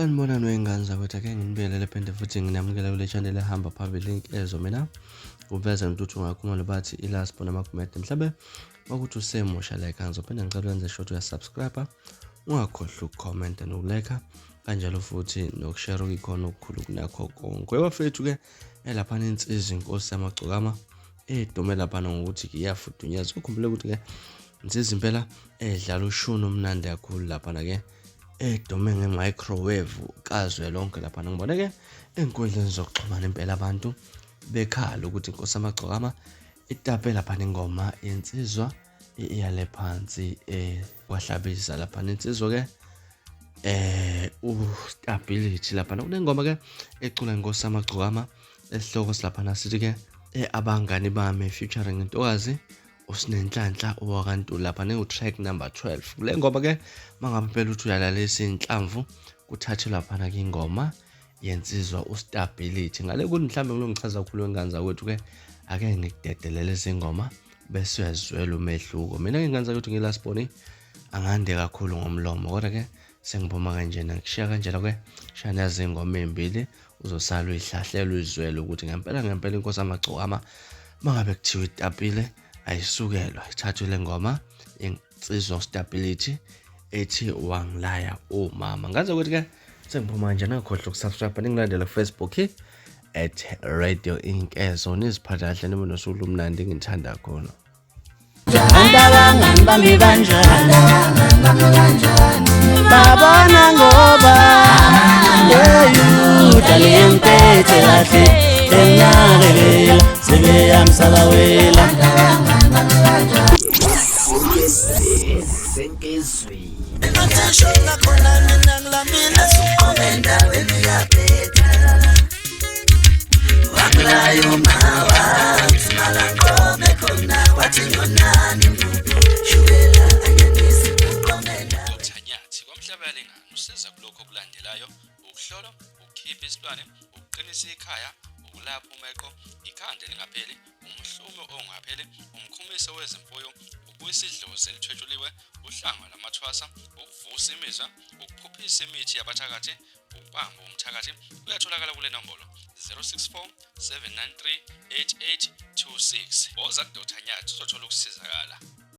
Sanibonani wey'ngane zakwethu, ake nginibingelele phinde futhi nginamukele kule channel ehamba phambili inkezo. Mina uveza ntuthu ngakhumalo bathi ilaspo namagumede. Mhlawumbe makuthi usemusha la ekhaya, ngizophinde ngicela wenze short uyasubscribe, ungakhohlwa ukukhomenta nokulike kanjalo futhi nokushare okuyikhona okukhulu kunakho konke. Webafethu-ke elaphana insizwa inkosi yamagcokama edume laphana ngokuthi iyafudunyezwa. Ukhumbule ukuthi-ke insizwa impela edlala ushuni omnandi kakhulu laphana-ke edume nge-microwave kazwelonke laphana. Ngibone-ke ey'nkundleni zokuxhumana impela abantu bekhala ukuthi inkosi yamagcokama itape laphana ingoma yensizwa iyale phansi kwahlabisa laphana insizwa-ke ustability laphana kunengoma ke ecula inkosi amagcokama esihloko silaphana sithi ke abangani bami featuring intokazi uSinenhlanhla owakaNtuli lapha nengu-track number 12 kule ngoma ke mangabe impela uthi uyalalisa inhlamvu kuthathe laphana ke ingoma yensizwa ustability ngale kuthi mhlawumbe ngilongichaza kakhulu wengane zakwethu ke ake ngikudedelele izingoma bese uyazwela umehluko. Mina ngingane zakwethu ngilasiboni angande kakhulu ngomlomo kodwa ke sengiphuma kanjena ngishiya kanjena ke shana izingoma ezimbili uzosala uyihlahlela uyizwele ukuthi ngempela ngempela inkosi amagcokama mangabe kuthiwa itapile ayisukelwa ithathwe le ngoma insizwa stability ethi wangilaya umama. Ngaze ukuthi ke sengiphuma kanjena ngakhohlwa ukusubscribe ningilandele ku-Facebook at Radio Inkezo niziphathe kahle nibe nosuku olumnandi ngithanda khona. Abangani bami banjani? Babona ngoba yeyuda lempethe kahle enakekela sebeyamsakawela. Senkezweni khona mina ngilamile endaweni yabheda wangilaya umawa malangome khona wathi ngonani shukela anyanisi uqomenda. Dr Nyathi kwaMhlabuyalingana usiza kulokhu okulandelayo: ukuhlolwa, ukukhipha isilwane, ukuqinisa ikhaya, ukulapha umeqo, ikhanda elingapheli, umhlume ongapheli, umkhumiso wezimfuyo, ukubuyisa idlozi elithwetshuliwe, uhlanga lwamathwasa, ukuvusa imizwa, ukuphuphisa imithi yabathakathi, ukubamba umthakathi. Uyatholakala kule nombolo 064 793 8826. Woza kuDr Nyathi uzothola ukusizakala.